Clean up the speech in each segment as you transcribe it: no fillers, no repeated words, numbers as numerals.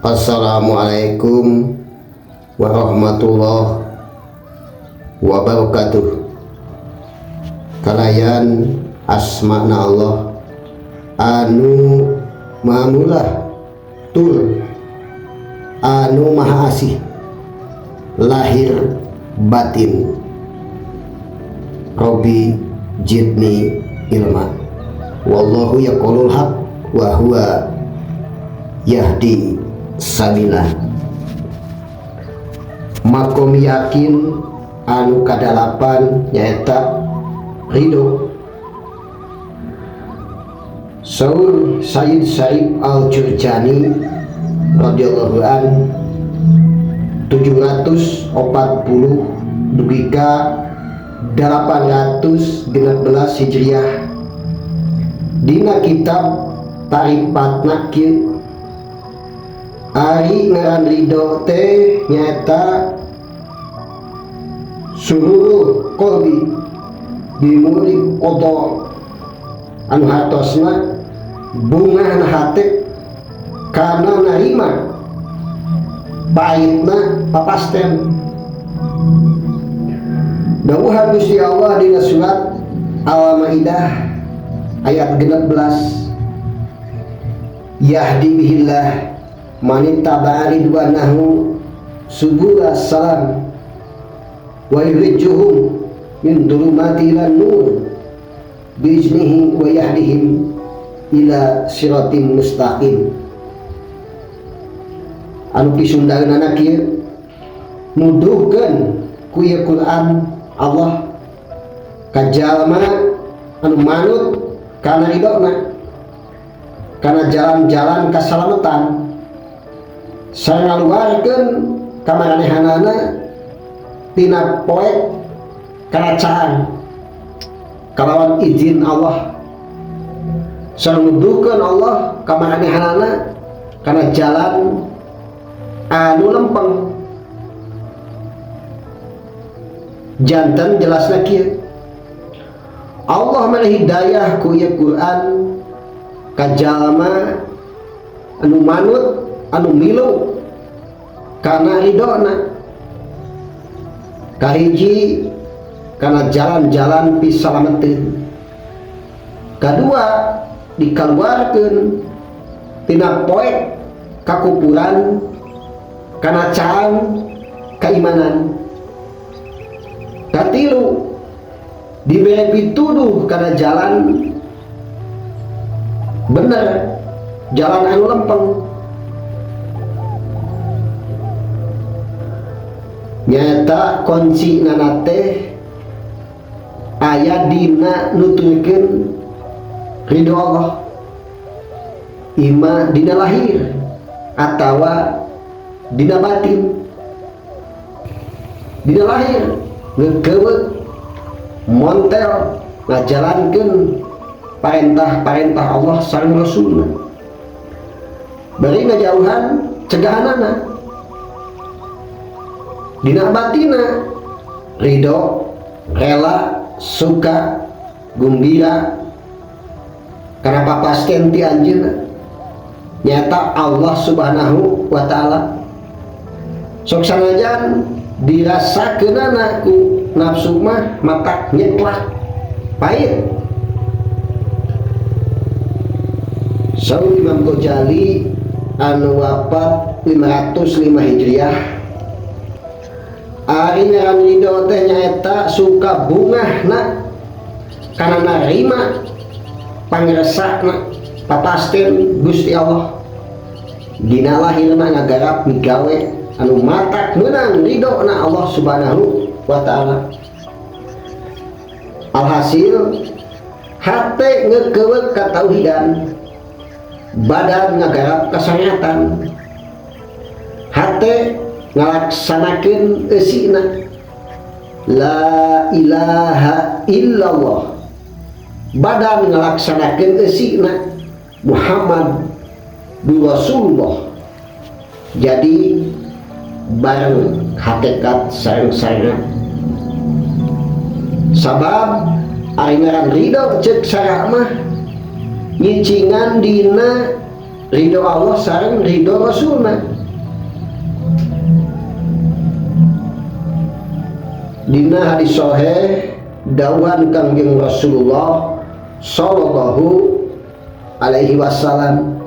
Assalamualaikum warahmatullahi wabarakatuh. Kalayan asmana Allah anu maha tur anu maha asih lahir batin. Robbi zidni ilma. Wallahu yaqulul haq wa huwa yahdi sabila. Makom yakin anu kadalapan nyaeta ridho. Saur Sayyid Syarif Al-Jurjani radhiyallahu an 740 dugi ka 816 Hijriah dina kitab Tarifatna kieu: ari ngaran ridho teh nyaeta sururul qalbi bimuri qada, anu hartosna bungahna hate kana narima paitna papasten. Dawuhan Gusti Allah dina surat Al-Maidah ayat 16, yahdi bihillah manittaba'a ridwanahu subulas salam wa yukhrijuhum min dhulumati ila nur biiznihi wa yahdihim ila siratin mustaqim. Anu pisundaeunana kieu, nuduhkeun ku ieu Quran Allah ka jalma anu manut kana ridona kana jalan-jalan kasalamatan sareng ngaluarkeun kamaranehanana tina poek keracaan kalawan izin Allah, sareng nuduhkeun Allah kamaranehanana kana jalan anu lempeng. Janten jelasna kieu, Allah mere hidayah ku ieu Quran ka jalma anu manut anu milu kana ridona, kahiji kana jalan-jalan pisalameteun, kadua dikaluarkeun tina poek kakupuran kana caang keimanan, katilu diberi pituduh kana jalan bener, jalan anu lempeng. Nyata kunci nana teh aya dina nuturkeun ridho Allah, ima dina lahir atawa dina batin. Dina lahir ngegewek montel ngajalankeun parentah-parentah Allah sareng Rasulna, bari ngajauhan cegahanana. Dina batina ridho, rela, suka, gumbira karena papasten ti anjeunna nyata Allah Subhanahu wa taala. Sok sanajan dirasakeunana ku nafsu mah matak nyeklak pahit. Saur Imam Ghazali anu wafat 505 Hijriah, ari ngaran ridho teh nyaeta suka bungahna kana narima pangersana papasten Gusti Allah. Dina lahirna ngagarap migawe anu matak meunang ridhona Allah Subhanahu wa taala. Alhasil hate ngekeuweuk katauhidan, badan ngagarap kasyariatan, hate ngalaksanakeun eusina la ilaha illallah, badan ngalaksanakeun eusina Muhammad Rasulullah. Jadi bareng hakikat sareng-sarengan. Sabab ari ngaran ridho cek sara mah nyicingan dina ridho Allah sareng ridho Rasulna. Dina hadis sahih dawuhan Kangjeng Rasulullah sallallahu alaihi wasallam,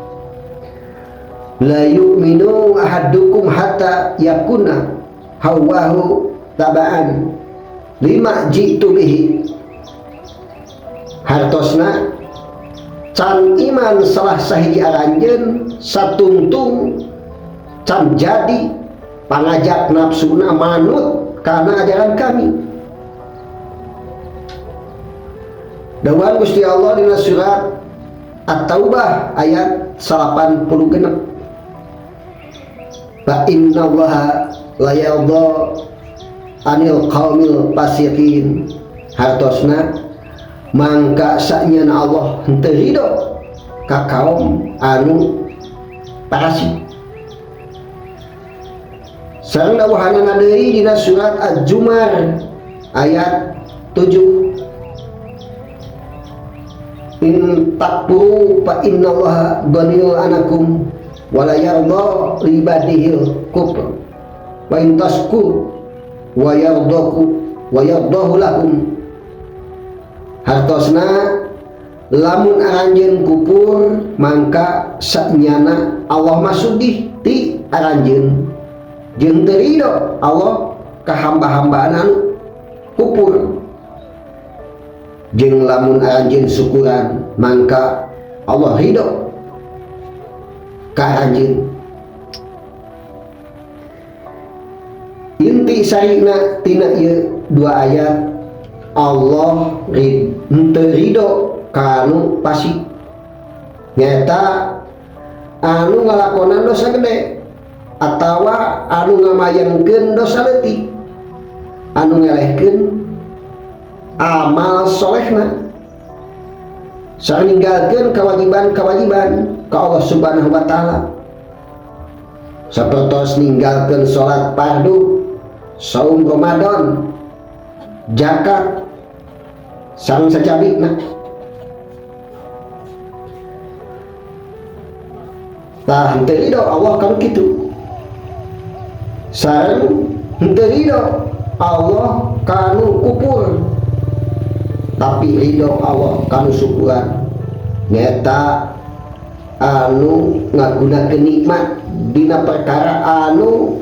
la yu'minu ahadukum hatta yakuna hawahu tabaan lima jitu bihi. Hartosna can iman salah sahiji aranjeun satungtung can jadi pangajak nafsuna manut karena ajaran kami. Dawuhan Gusti Allah dina surat At-Taubah ayat 86. Fa innallaha la yarda anil qaumil fasiqin. Hartosna mangka sanyana Allah henteu ridho ka kaum anu fasik. Sareng dawuhanana deui dina surat Az-Zumar ayat 7. In takfuru fa innallaha ghaniyun anakum wa la yarda li ibadihil kufr wa in tashkuru wa yardaku wa yardahu lakum. Hartosna lamun aranjeun kupur mangka sanyana Allah masugih ti aranjeun jeung teu ridho Allah ka hamba-hambaan anu kupur. Jeung lamun aranjeun syukuran mangka Allah ridho ka aranjeun. Inti sarina tina ieu dua ayat, Allah henteu ridho ka anu fasik, nyaeta anu ngalakonan dosa gede atawa anu ngamayangkeun dosa leutik, anu ngelehkeun amal solehna sareng ninggalkeun kewajiban-kewajiban ka Allah Subhanahu wa taala, sapertos ninggalkeun salat fardu, saum Ramadan, zakat, sareng sacabina. Tah henteu ridho Allah kan kitu. Sareng henteu ridho Allah kanu kupur, tapi ridho Allah kanu syukuran, nyaeta anu ngagunakeun nikmat dina perkara anu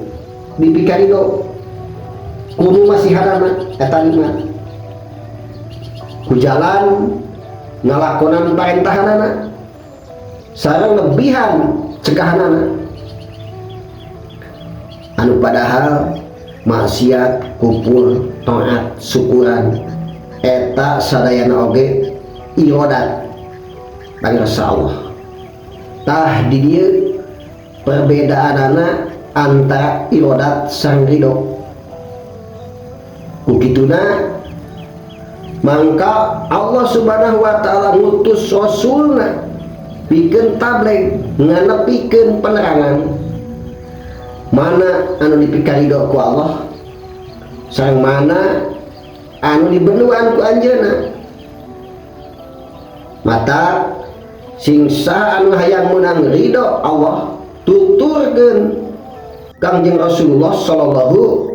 dipikarido kudu masihanana eta nikmat ku jalan ngalakonan parentahanana sareng lebihan cegahanana, anu padahal maksiat, kupur, taat, syukuran eta sadayana oge irodat pangrasa Allah. Tah di dieu perbedaanana antara irodat sareng ridho. Ku kituna mangka Allah Subhanahu wa taala ngutus rasulna pikeun tabligh nganepikeun penerangan mana anu dipikarido ku Allah sareng mana anu dibenuan ku anjeunna. Mata sing saha anu hayang meunang ridho Allah tuturkeun Kangjeng Rasulullah sallallahu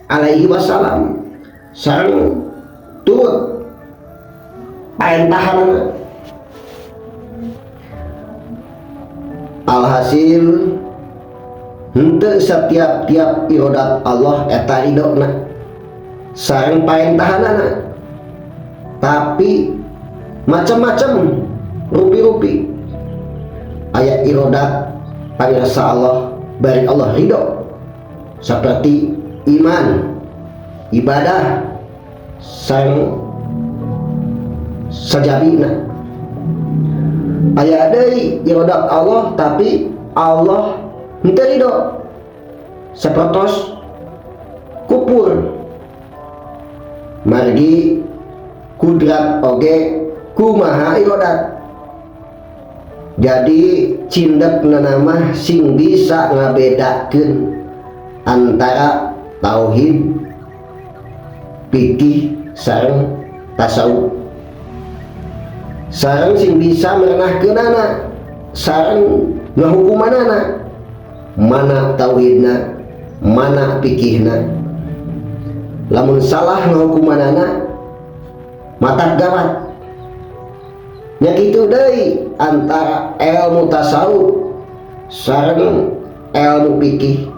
alaihi wasallam sareng turut parentahanna. Alhasil henteu setiap-tiap irodat Allah eta ridona sareng parentahanana, tapi macam-macam rupi-rupi. Aya irodat pangrasa Allah bari Allah ridho, seperti iman, ibadah sareng sajabina. Aya deui irodat Allah tapi Allah henteu ridho, sapertos kupur. Margi kudrat oge kumaha irodat. Jadi cindek namah sing bisa ngabedakeun antara tauhid, fikih sareng tasawuf. Sareng sing bisa merenahkeunana, sareng ngahukumanana, mana tauhidna, mana fikihna. Lamun salah ngahukumanana matak gawat. Nya kitu deui antara ilmu tasawuf sareng ilmu fikih.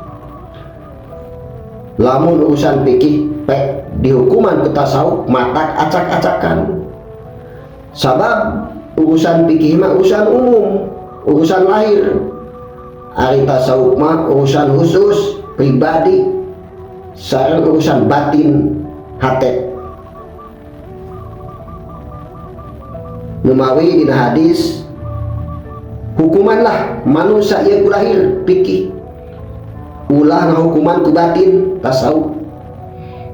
Lamun urusan fikih pek dihukuman ku tasawuf matak acak-acakan. Sabab urusan fikih mah urusan umum, urusan lahir. Ari tasawuf mah urusan khusus pribadi sareng urusan batin hate. Numawi dina hadis hukumanlah manusia ieu ku lahir fikih, ulah ngahukuman ku batin tasawuf.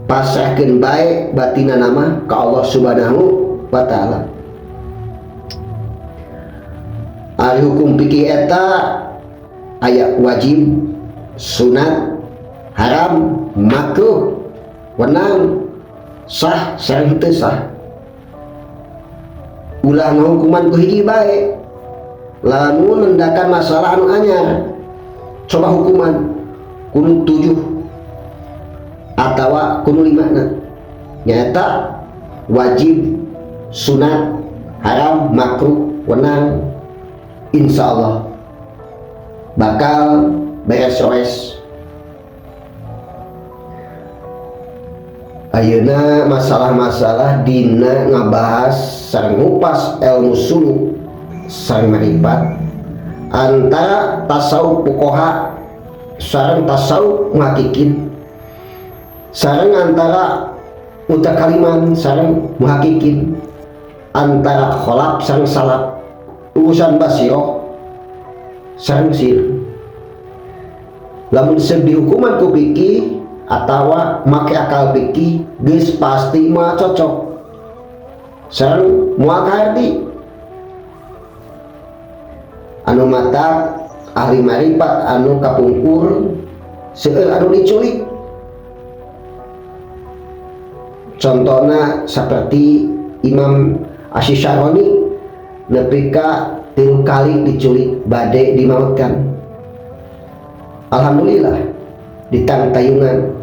Pasrahkeun bae batina nama ka Allah Subhanahu wa taala. Ari hukum fikih eta aya wajib, sunat, haram, makruh, wenang, sah sareng teu sah. Ulah ngahukuman ku hiji bae. Lamun nendakan masalah anu anyar, coba hukuman kudu 7 atawa kudu 5 na. Nyaeta wajib, sunat, haram, makruh, wenang. Insyaallah bakal beres-beres. Ayeuna masalah-masalah dina ngabahas sareng ngupas ilmu suluk sareng maripat antara tasawuf fuqaha sareng tasawuf muhaqqiqin, sareng antara mutakaliman sareng muhaqqiqin, antara kholaf sareng salaf, urusan basiroh sareng sir. Lamun seug dihukuman ku fikih atawa make akal fikih geus pasti moal cocok sareng moal kaharti. Anu mata ahli maripat anu kapungkur seueur anu diculik, contohna seperti Imam Asy-Syaroni nepi ka 3 kali diculik bade dimautkan. Alhamdulillah ditangtayungan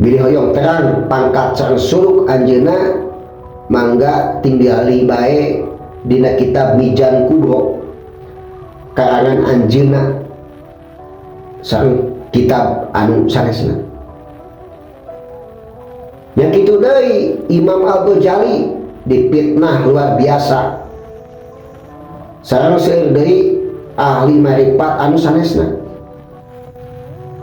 bilih hoyong terang pangkat sareng suluk anjeunna mangga tinggali bae dina kitab Mizan Kubro karangan anjeunna sareng kitab anu sanesna. Yang kitu deui Imam Al-Ghazali dipitnah luar biasa sareng seueur deui ahli maripat anu sanesna.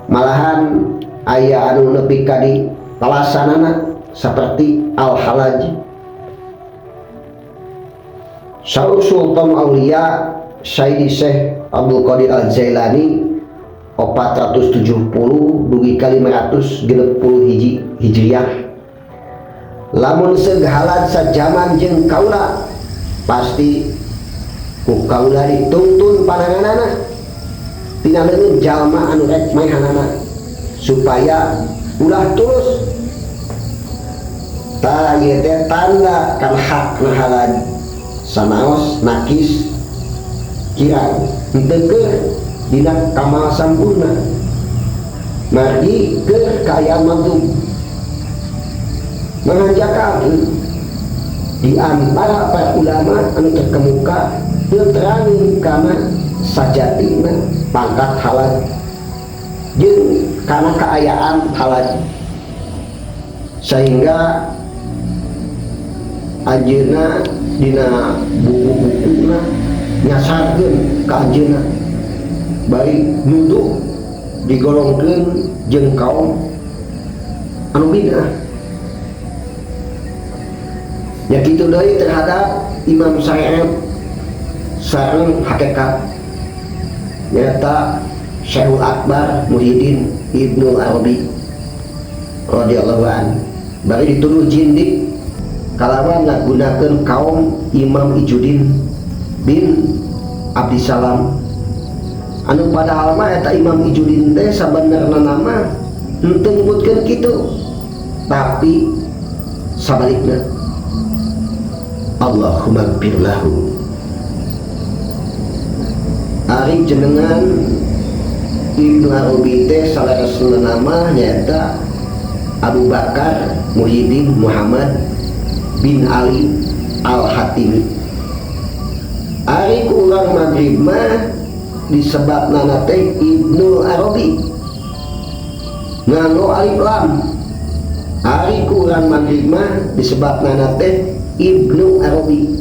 Malahan aya anu nepi ka di palasanana seperti Al-Halaj. Saur Sultan Aulia Sayyidi Syekh Abdul Qadir Al-Jailani 470 dugi ka 560 hiji Hijriah. Lamun segala sajaman jeung kaula pasti ku kaula dituntun pananganana tina leungeun jalma anu rek maehanana supaya ulah tulus. Tah ieu teh tanda kan hak nahalad sanaos nakis kirang henteu keur dina kamal sampurna margi keur kaayaan mampu mengajarkan di antara para ulama anu terkemuka teu terang kana sajatina pangkat halal jeung kana kaayaan halal, sehingga anjeunna dina buku-bukuna nyasarkeun ka anjeunna bari nuduh digolongkeun jeung kaum anu bid'ah. Ya kitu deui terhadap Imam Syafi'i sareng hakikat nyata Syekhul Akbar Muhyiddin Ibnu Arabi radhiyallahu an bari dituduh jindik kalawan ngagunakeun kaum Imam Izzuddin bin Abdisalam anu padahal mah eta Imam Izzuddin teh sabenerna nama henteu nyebutkeun kitu, tapi sabalikna Allahumma gfir lahu. Ari jenengan Ibnu Arabi teh saleresna nama nyaeta Abu Bakar Muhyiddin Muhammad bin Ali Al-Hatimi. Ari ku urang Maghrib mah disebutna teh Ibnu Arabi nganggo alif lam. Ari ku urang Maghrib mah disebutna teh Ibnu Arabi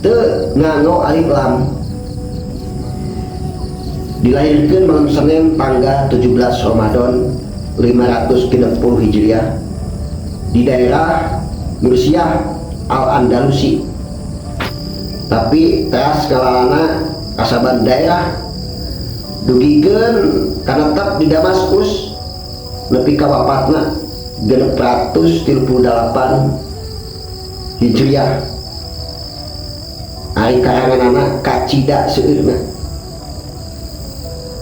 teu nganggo alif lam. Dilahirkan malam Senin tanggal 17 Ramadan 560 Hijriah di daerah Mursiah Al-Andalusi, tapi teras kalalana kasaban daerah dugikeun kanetep di Damaskus nepi ka wafatna 638 Hijriah. Ari karanganana kacida seueurna,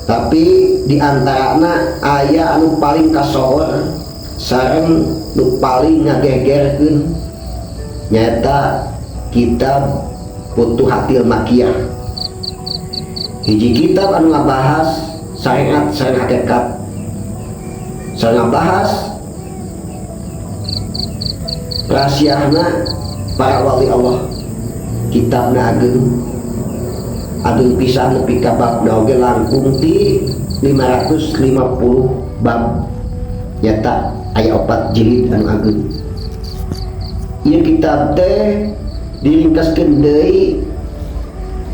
tapi diantarana aya anu paling kasohor sareng nu paling ngagegerkeun, nyaeta kitab Futuhatil Makkiyah, hiji kitab anu ngabahas syariat sareng hakikat, sareng ngabahas rahasiana para wali Allah. Kitabna ageng ageng pisan, nepi ka babna oge langkung ti 550 bab, nyata aya 4 jilid anu ageng. Ieu kitab teh diringkaskeun deui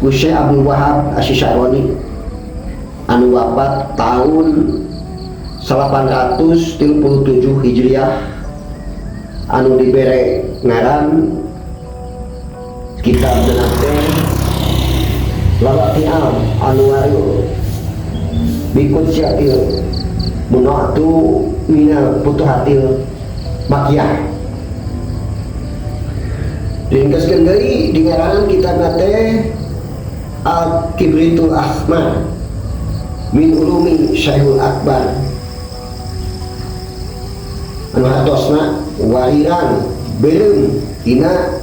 ku Syekh Abdul Wahab Asy-Sya'rani anu wafat tahun 837 Hijriah, anu dibere ngaran kitab teh Lawati'al Anwarul Biqudsiyatil Munatu Minal Futuhatil Makkiyah. Diringkaskeun deui di ngaran kitab teh Al-Kibritul Ahmar min Ulumi Syekhul Akbar, anu hartosna wariran beureum dina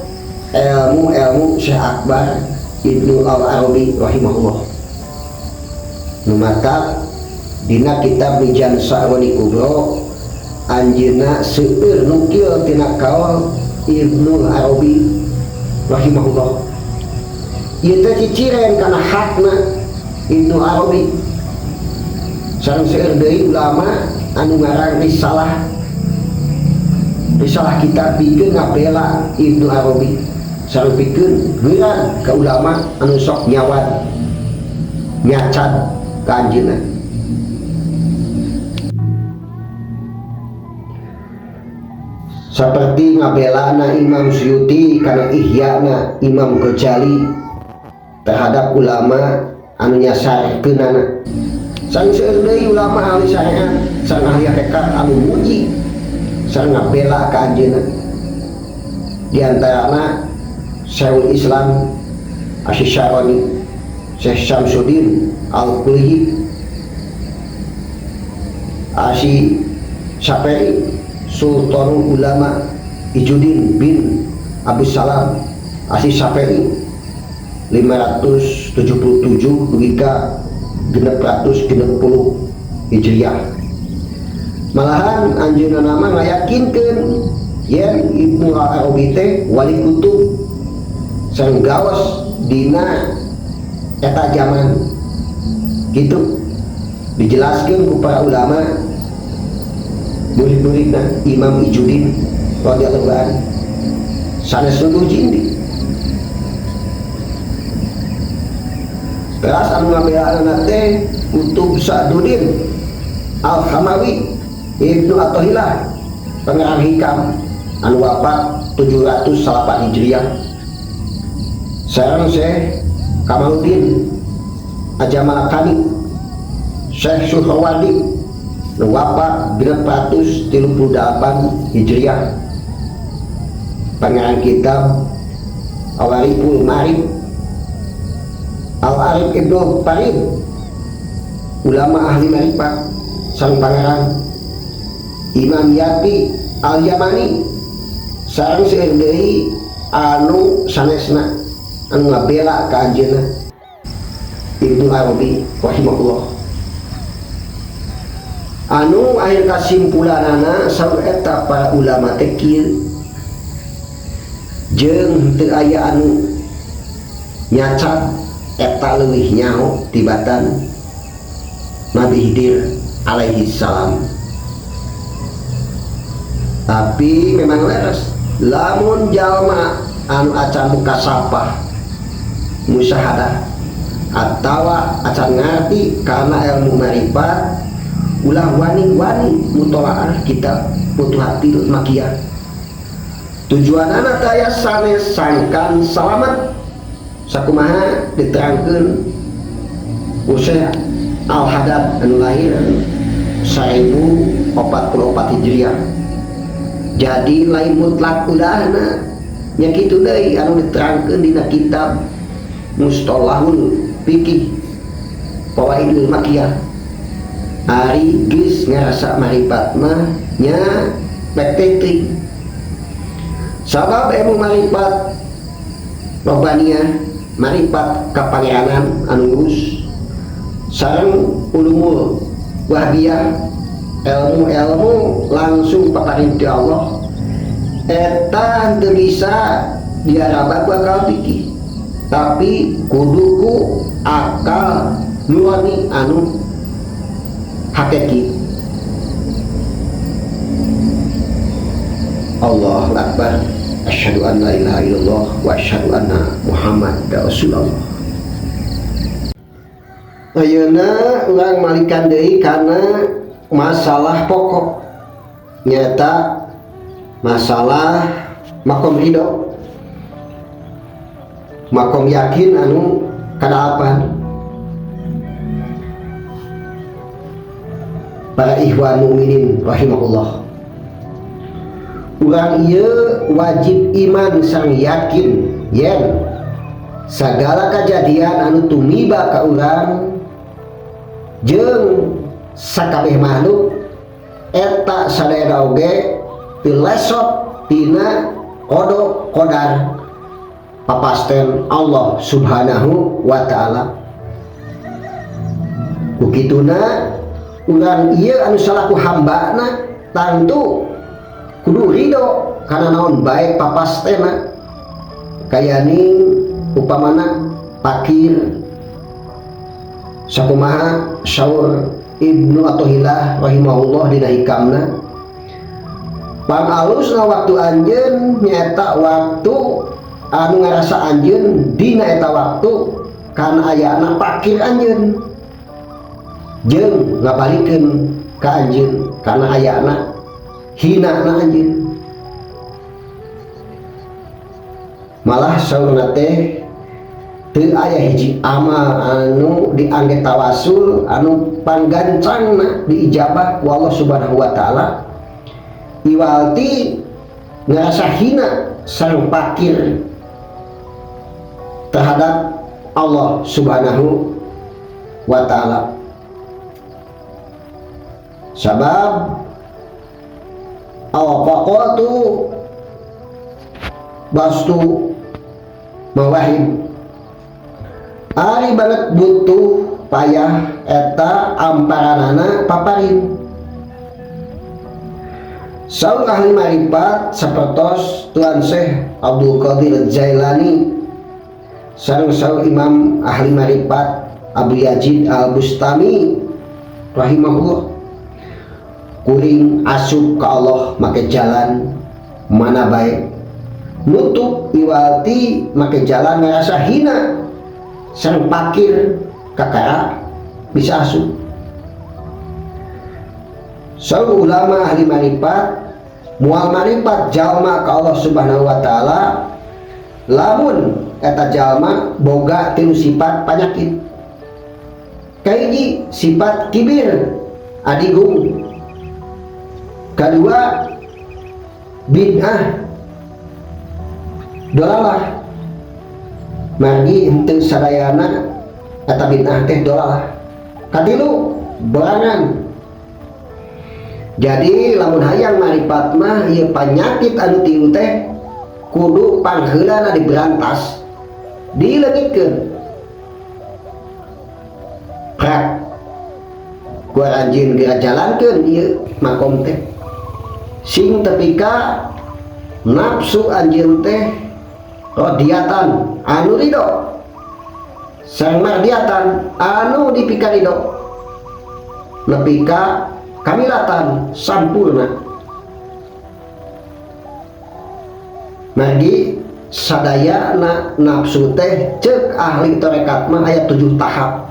ilmu-ilmu Syekh Akbar Ibnu Al-Arabi rahimahullah. Nu matak dina kitab Mizan Sa'roni Kubro anjeunna seueur nukil tina kaul Ibnu Arabi rahimahullah. Ieu teh ciciren kana hakna Ibnu Arabi sareng seueur deui ulama anu ngarang risalah risalah kitab pikeun ngabela Ibnu Arabi sareng pikeun geuran ka ulama anu sok nyawad nyacad ka anjeunna. Seperti ngabelana Imam Suyuti kana Ihyana Imam Ghazali terhadap ulama anu nyasarkeunana. Sareng seueur deui ulama ahli syariat sareng ahli hakikat anu muji sareng ngabela ka anjeunna. Di antarana Syekhul Islam Asy-Syarani, Syekh Syamsuddin Al-Kulihi, Asy Syafi'i, Sultanul Ulama Izzuddin bin Abdus Salam Asy Syafi'i 577 dugi ka 660 Hijriah. Malahan anjeunna nama ngayakinkeun yen Ibnu Arabi teh wali kutub sareng gaos dina eta zaman. Gitu dijelaskeun ku para ulama murid-muridna Imam Izzuddin radhiyallahu anhu sanes nuduh jindi. Teras anu ngabelaan teh Kutub Sa'duddin Al-Hamawi Ibnu Athaillah pengarang Hikam anu wafat 708 Hijriah. Sareng Syekh Kamaluddin Ajamalakani, Syekh Suhrawardi nu wafat 638 Hijriah, pengarang kitab Awariful Ma'arif. Al-Arif Ibnu Farid ulama ahli marifat sareng pangarang Imam Yati Al-Yamani sareng seueur deui anu sanesna anu ngabela ka anjeunna Ibnu Arabi rahimahullah. Anu akhir kasimpulanana saur eta para ulama teh kieu jeung teu aya anu nyacat eta leuwih nyaho tibatan Nabi Khidir alaihi salam. Tapi memang leres lamun jalma anu acan mukasapah musyahadah atawa acan ngarti karena ilmu marifat ulah wani-wani mutolaah kitab Futuhatil Makiyah. Tujuanana taya sanes sangkan salamet sakumaha diterangkeun Syekh Al-Haddad anu lahir 1044 Hijriah. Jadi lain mutlak ulahna nya kitu deui anu diterangkeun dina kitab Mustolahul Fikih Fawaidul Makiyah. Ari geus ngarasa marifat mah nya pek teh sabab ilmu marifat robbaniyah marifat kapangeranan anu ngurus sareng ulumul wahbiyah ilmu-ilmu langsung paparin ti Allah eta teu bisa diarabat ku akal fikih tapi kudu ku akal nurani anu hakiki. Allahu Akbar. Asyhadu an la ilaha illallah wa asyhadu anna Muhammad Rasulullah. Ayeuna urang malikan deui kana masalah pokok nyaeta masalah makom ridho, makom yakin anu kadalapan. Para ikhwan mukminin rahimahullah, urang ieu wajib iman sareng yakin yen sagala kajadian anu tumiba ka urang jeung sakabeh makhluk eta sadaya oge teu lesot tina qada qadar papasten Allah Subhanahu wa taala. Ku kituna urang ieu anu salaku hambana tangtu kudu ridho kana naon bae papastena kayaning upamana pakir sakumaha saur Ibnu Athaillah rahimahullah dina hikamna pangalusna waktu anjeun nyaeta waktu anu ngarasa anjeun dina eta waktu kana ayana pakir anjeun jeung ngabalikeun ka anjeun kana ayana hina na anjeun. Malah saurna teh teu aya hiji amal anu diangge tawasul anu panggancangna diijabah ku Allah Subhanahu wa taala iwalti ngarasa hina sareng pakir terhadap Allah Subhanahu wa taala. Sabab al-faqatu bastu mawahib ari banget butuh payah eta amparanana paparin. Saur ahli marifat sapertos Tuan Syekh Abdul Qadir Jailani sareng saur Imam ahli marifat Abu Yazid Al-Bustami rahimahullah, kuring asup ka Allah make jalan mana bae nutup iwalti make jalan ngarasa hina sareng pakir kakara bisa asup. Saur ulama ahli marifat mual marifat jalma ka Allah Subhanahu wa taala lamun eta jalma boga tilu sifat panyakit. Kahiji sifat kibir adigung, kedua bid'ah dolalah margi henteu sadayana eta bid'ah teh dolalah, katilu borangan. Jadi lamun hayang marifat mah ieu panyakit anu tilu teh kudu pangheulana diberantas, dileungitkeun. Prak. Ku anjeun geura jalankeun ieu makom teh sing tepi ka nafsu anjeun teh rodiatan anu ridho sareng mardiatan anu dipikarido nepi ka kamilatan sampurna. Margi sadayana nafsu teh cek ahli tarekat mah aya 7 tahap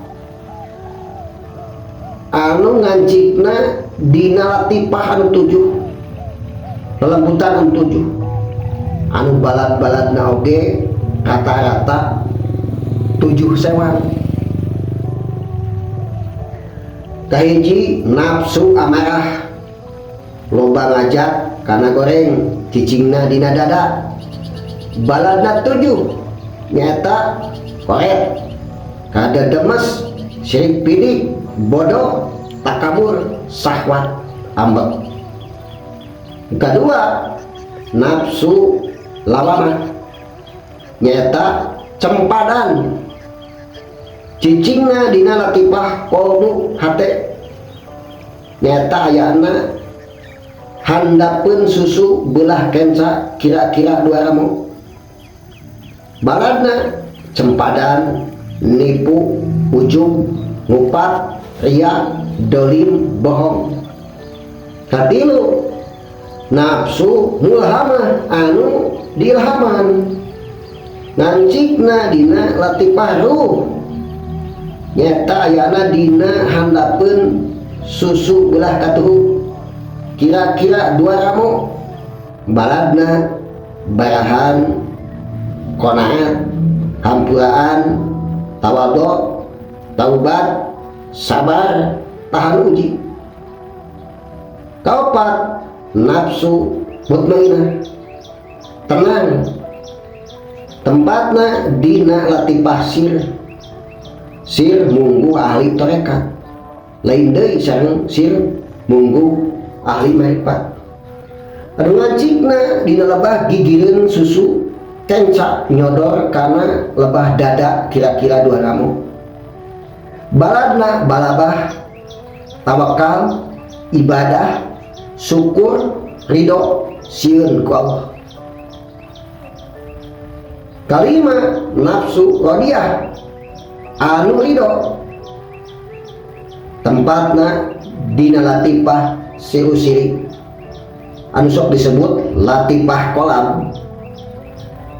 anu ngancikna dina latipah anu 7 lelembutan anu 7 anu balad-baladna oge rata-rata 7 sewang. Kahiji nafsu amarah loba ngajak kana goreng cicingna dina dada baladna 7 nyata koret kadedemes sirik pidik bodoh takabur sahwat ambek. Kedua nafsu lawamah nyata cempadan cicingna dina latipah kolbu hate nyata ayana handapeun susu belah kenca kira-kira 2 ramo. Baladna cempadan nipu ujub ngupat ria dolim bohong. Katilu nafsu mulhamah anu diilhaman ngancikna dina latipah ruh nyata ayana dina handapeun susu belah katuhu kira-kira 2 ramo. Baladna barahan qonaat hampuraan tawadhu taubat sabar tahan uji. Kaopat nafsu mutmainah tenang tempatna dina latipah sir sir munggu ahli tarekat lain deui sareng sir munggu ahli marifat. Anu ngancikna dina lebah gigireun susu kenca nyodor kana lebah dada kira-kira 2 ramo. Baladna balabah tawakal ibadah syukur ridho sieun ku Allah. Kalima nafsu rodiah anu ridho tempatna dina latipah siru sirik anu sok disebut latipah kolam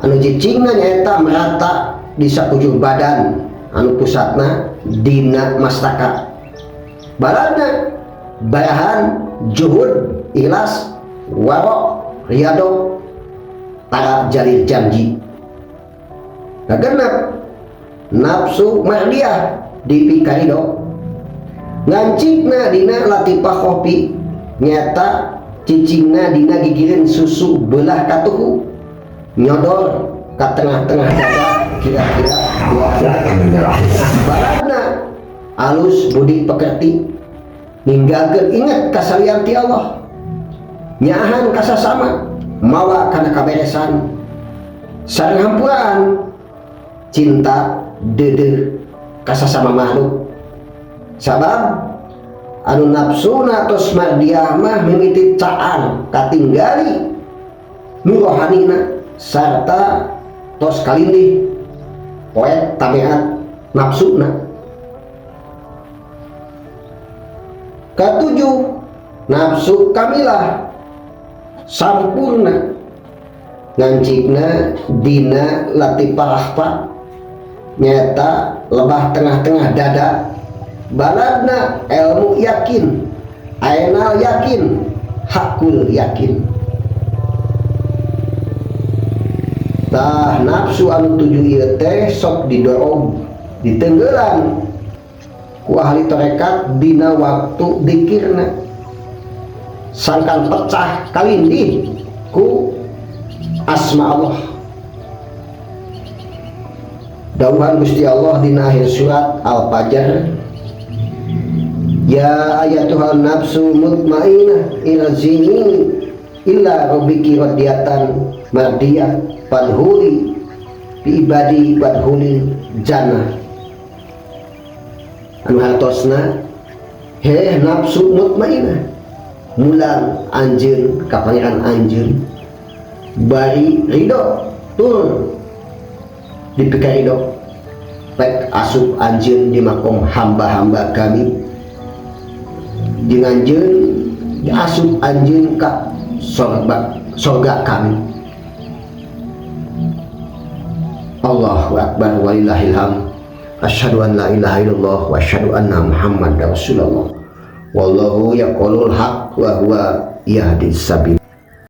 anu cicingna nyaeta merata di sakujur badan anu pusatna dina mastaka. Baladna barahan juhud ikhlas warok riyadho tara jalir janji. Kagenep nafsu mardiah dipikarido ngancikna dina latipah kopi nyata cicingna dina gigireun susu belah katuhu nyodor ka tengah-tengah dada kira-kira 2 ramo. Baladna alus budi pekerti ninggalkeun inget kasalian ti Allah nyaahan kasasama mawa kana kaberesan sareng hampuraan cinta deudeuh kasasama makhluk. Sabab anu nafsuna tos mardiah mah mimiti caang katinggali nu rohanina sarta tos kalindih poet tabiat nafsuna. Katujuh nafsu kamilah sampurna ngancikna dina latipah rahpa nyata lebah tengah-tengah dada. Baladna ilmu yakin ainal yakin hakul yakin. Tah nafsu anu 7 ieu teh sok didorong ditenggelan ku ahli tarekat dina waktu dikirna sangkan pecah kalindih ku asma Allah. Dawuhan Gusti Allah dina akhir surat Al-Fajr, ya ayatuhan nafsu mutmainah irji'i ila rabbiki radiyatan mardiyah fadhuli bi ibadi wadhuli jannah. Anu hartosna Heh, nafsu mutmainah mulang anjeun ka Pangeran anjeun, bari ridho tur dipikarido, pek asup anjeun di makom hamba-hamba kami, jeung anjeun diasup anjeun ka sorga sorga kami. Allahu akbar walillahilham. Asyhadu an la ilaha illallah wa asyhadu anna Muhammad rasulullah. Wallahu yaqulul haq wa huwa yahdis sabil.